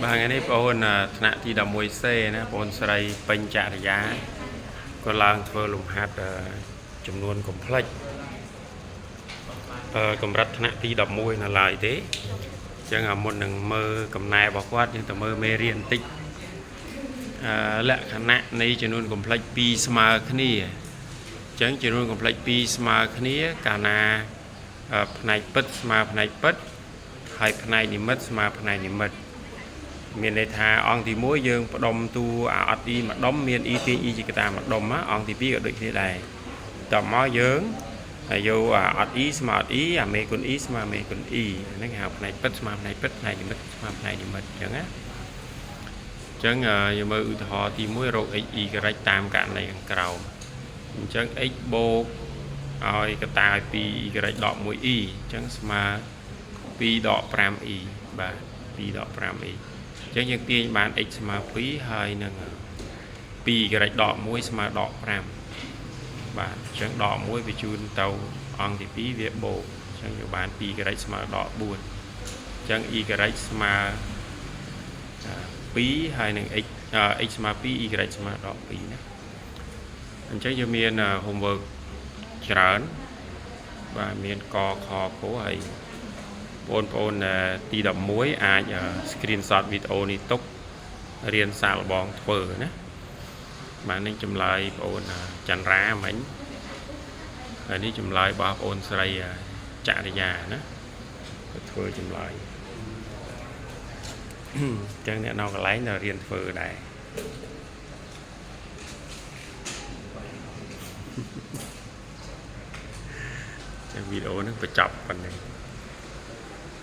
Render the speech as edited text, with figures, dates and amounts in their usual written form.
បាទថ្ងៃនេះបងអូនថ្នាក់ទី 11C ណាបងអូនស្រីពេញចរិយាក៏ឡើងធ្វើលំហាត់ចំនួន complex កម្រិតថ្នាក់ទី11នៅឡើយទេអញ្ចឹងអាមុននឹងមើលកំណែរបស់គាត់យើងទៅមើលមេរៀនបន្តិចលក្ខណៈនៃចំនួន complex 2ស្មើគ្នាអញ្ចឹងចំនួន complex 2ស្មើគ្នាកាលណាផ្នែកពិតស្មើផ្នែកពិតហើយផ្នែកនិមិត្តស្មើផ្នែកនិមិត្ត មានន័យថាអង្គទី1យើងផ្ដុំតួអាអត់ e មួយដុំមាន e ទាញ e ជាកតាមួយដុំណាអង្គទី2ក៏ដូចគ្នាដែរតមកយើងហើយយកអាអត់ e ស្មើអត់ e អាមេគុណ e ស្មើមេគុណ e ហ្នឹងគេហៅផ្នែកពិតស្មើផ្នែកពិតផ្នែកនិមិត្តស្មើផ្នែកនិមិត្តអញ្ចឹងណាអញ្ចឹងយើងមើលឧទាហរណ៍ទី1រក x y តាមករណីខាងក្រោមអញ្ចឹង x បូកឲ្យកតាឲ្យ 2y ដក 1e អញ្ចឹងស្មើ2ដក 5e បាទ2ដក 5e អញ្ចឹងយើងទាញបាន x ស្មើ2ហើយនឹង 2y ដក1ស្មើដក5បាទអញ្ចឹងដក1វាជូនទៅអង្គទី2វាបូកអញ្ចឹងយើងបាន 2y ស្មើដក4អញ្ចឹង y ស្មើ2ហើយនឹង x x ស្មើ2 y ស្មើដក2ណាអញ្ចឹងយើងមាន homework ច្រើនបាទមានកខកហើយបងប្អូនទី11អាច screenshot វីដេអូនេះទុករៀនសាកល្បងធ្វើណាបាទនេះចម្លើយបងអូនចន្ទរាមិញហើយនេះចម្លើយរបស់បងអូនស្រីចរិយាណាគាត់ធ្វើចម្លើយអញ្ចឹងអ្នកនៅកន្លែងដល់រៀនធ្វើដែរចឹងវីដេអូហ្នឹងបញ្ចប់ប៉ុណ្ណេះ។